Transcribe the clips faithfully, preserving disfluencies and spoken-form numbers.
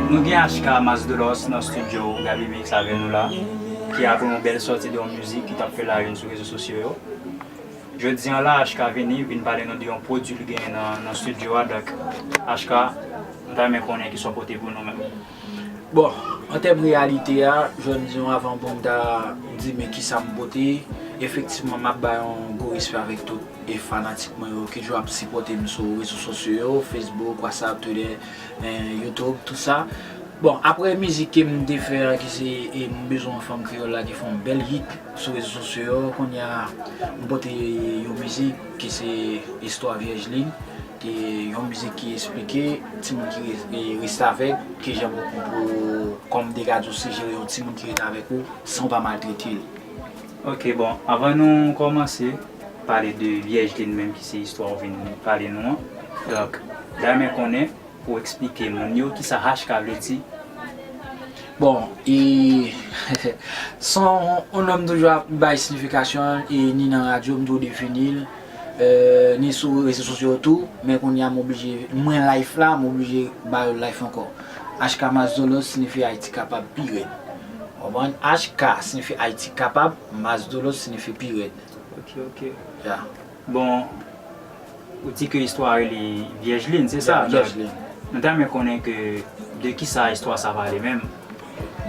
Nou gen H K Masdolos nan estidyo Gaby Mix avè nou la, ki apre yon bèl sòti de yon mizik ki t ap fè la une sou rezo sosyo yo. Jodi an la, H K vini, vin pale nou de yon pwodui li genyen nan, nan estidyo a. Donk, H K, m ta renmen konnen kisa w pote pou nou menm. Bon, an tèm reyalite a, jodi an avan pou m ta di men kisa m pote, efektivman m ap bay yon gwo respè avèk tout e fanatik mwen yo ki toujou ap sipòte m sou rezo sosyo yo, Facebook, WhatsApp, Twitter, eh, YouTube, tout sa. Bon, apre mizik ke m te fè a, ki se e M Bezwen Yon Fanm Kreyòl la, ki fè yon bèl hit sou rezo sosyo yo, kounye a m pote yon mizik ki se Istwa Vyèj Lin, ki yon mizik ki esplike timoun ki re- e restavèk, kijan pou, pou, kòm m te ka di w, sijere yon timoun ki restavèk ou san w pa maltrete l. Ok, bon, avan nou kòmanse pale de Vyèj Lin menm ki se istwa w vin pale nou an, donk, m ta renmen konnen pou w eksplike moun yo kisa H K vle di. Bon, e se yon, yon nonm toujou ap bay siyifikasyon, e ni nan radyo, m toujou defini l, eh, ni sou rezo sosyo yo tou, men kounye a m oblije, mwen life la, m oblije ba yo life ankò. H K Masdolos siyifi Ayiti kapab pi rèd. Konprann? H K siyifi Ayiti kapab, Masdolos siyifi pi rèd. Ok, ok. Ya. Bon, ou di ke istwa a rele Vyèj Lin, se sa? Ya, Vyèj Lin. Donk, nou ta renmen konnen ke de kisa istwa sa pale menm.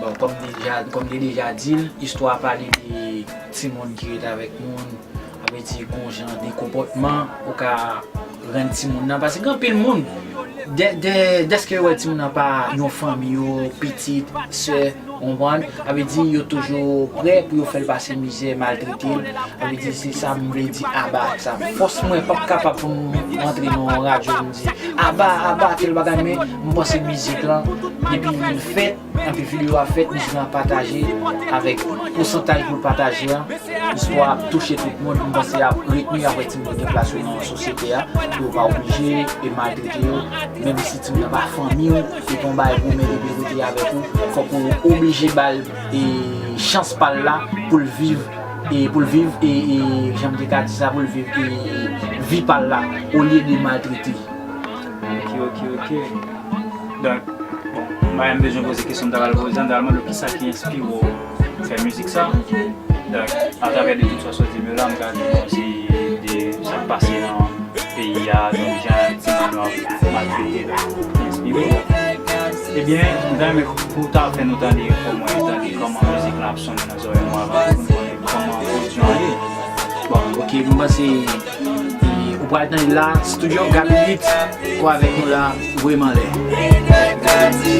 Bon, kòm deja, kòm m te deja di l, istwa a pale de timoun ki rete avèk moun, sa vle di gon jan de konpòtman ou ka rann timoun nan. Paske gen anpil moun, dè, dè, dèske yo wè timoun nan pa yon fanmi yo, pitit, sè, ou konprann? Sa vle di yo toujou prè pou yo fè l pase mizè, maltrete l. Sa vle di se sa m vle di aba ak sa. Fòs mwen p ap kapab pou m rantre nan yon radyo pou m di aba, aba, tèl bagay, men m panse mizik lan, depi l fèt, anpi videyo a fèt, mizik lan ap pataje avèk pousantaj pou l pataje an, istwa a ap touche tout moun, m panse y ap retni, y ap wè timoun gen plas yo nan sosyete a, pou yo pa oblije e maltrete yo, menm si timoun nan pa fanmi w, se pa yon bagay pou w mete de kote avèk ou, fòk ou oblije ba l e chans pa l la pou l viv, e pou l viv, e, e jan m te ka di sa, pou l viv e vi pa l la, olye de maltrete. Ok, ok, ok. Donk, bon, m pa menm bezwen poze kesyon m ta pral poze an, m ta pral mande w kisa ki enspire w fè mizik sa. Donk, atravè de tout sa w sot di m yo la, m ka di bon, se de sa k pase nan peyi a, donk jan timoun yo ap maltrete, donk, ki enspire w. Ebyen, m ta renmen pou w ta fè nou tande, pou mwen tande kòman mizik la ap sonnen nan zòrèy nou avan pou nou konnen kòman pwodui an ye. Bon, ok, m panse, e, ou pral tande la, Studio Gaby Beats, ou avèk nou la, voye m anlè. Gaby,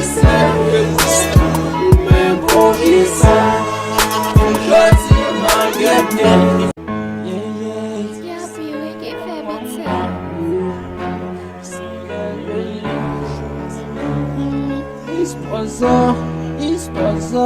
wi, ki fè beat sa. Esposa, esposa.